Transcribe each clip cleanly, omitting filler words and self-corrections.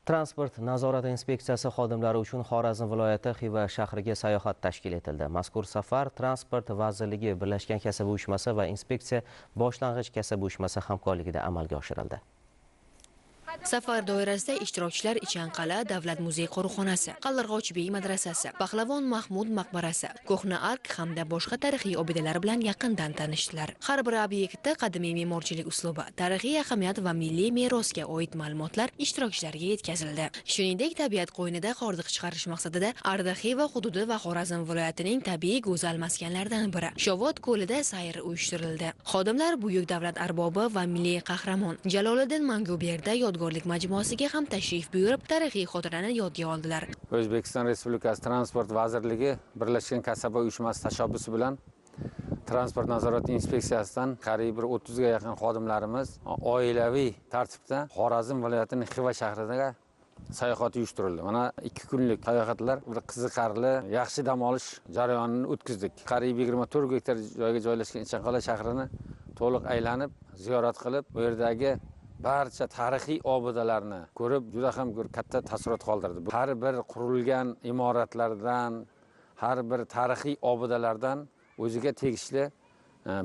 Transport nazorati inspeksiyasi xodimlari uchun Xorazm viloyati Xiva shahriga sayohat tashkil etildi. Mazkur safar Transport vazirligi Birlashgan kasaba uyushmasi va inspeksiya boshlang'ich kasaba uyushmasi hamkorligida amalga oshirildi. Safar doirasida ishtirokchilar Ichanqal'a davlat muzey qo'riqxonasi, Qaldirg'ochbek madrasasi, Pahlavon Mahmud maqbarasi, Ko'hna ark hamda boshqa tarixiy obidalar bilan yaqindan tanishdilar. Har bir obyektda qadimiy me'morchilik uslubi, tarixiy ahamiyat va milliy merosga oid ma'lumotlar ishtirokchilarga yetkazildi. Shuningdek, tabiat qo'ynida hordiq chiqarish maqsadida Arda Xiva hududi va Xorazm viloyatining tabiiy go'zal maskanlaridan biri Shovot ko'lida sayr uyushtirildi. Xodimlar buyuk davlat arbobi va milliy qahramon Jaloliddin Manguberdi yodgorlik majmuasiga ham tashrif buyurib, tarixiy xotirani yodga oldilar. O'zbekiston Respublikasi Transport vazirligi Birlashgan kasaba uyushmasi tashabbusi bilan Transport nazorati inspeksiyasidan qariyb bir 30 ga yaqin xodimlarimiz oilaviy tartibda Xorazm viloyatining Xiva shahriga sayohat uyushtirildi. Mana 2 kunlik sayohatlar bir qiziqarli, yaxshi dam olish jarayonini o'tkazdik. Qariyb 24 gektar joyga joylashgan Ichanqal'a shahrini to'liq aylanib, ziyorat qilib, bu yerdagi barcha tarixiy obidalarni ko'rib, juda ham katta taassurot qoldirdi. Har bir qurilgan imoratlardan, har bir tarixiy obidalardan o'ziga tegishli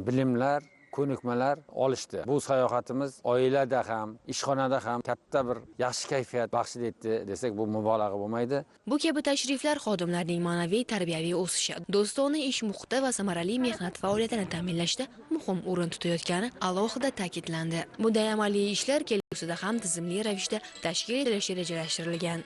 bilimlar, ko'nikmalar olishdi. Bu sayohatimiz oilada ham, ishxonada ham katta bir yaxshi kayfiyat baxsh etdi desak, bu mubolag'a bo'lmaydi. Bu kabi tashriflar xodimlarning ma'naviy tarbiyaviy o'sishi, do'stona ish muhiti va samarali mehnat faoliyatini ta'minlashda muhim o'rin tutayotgani alohida ta'kidlandi. Bunday amaliy ishlar kelgusida ham tizimli ravishda tashkil etilishi rejalashtirilgan.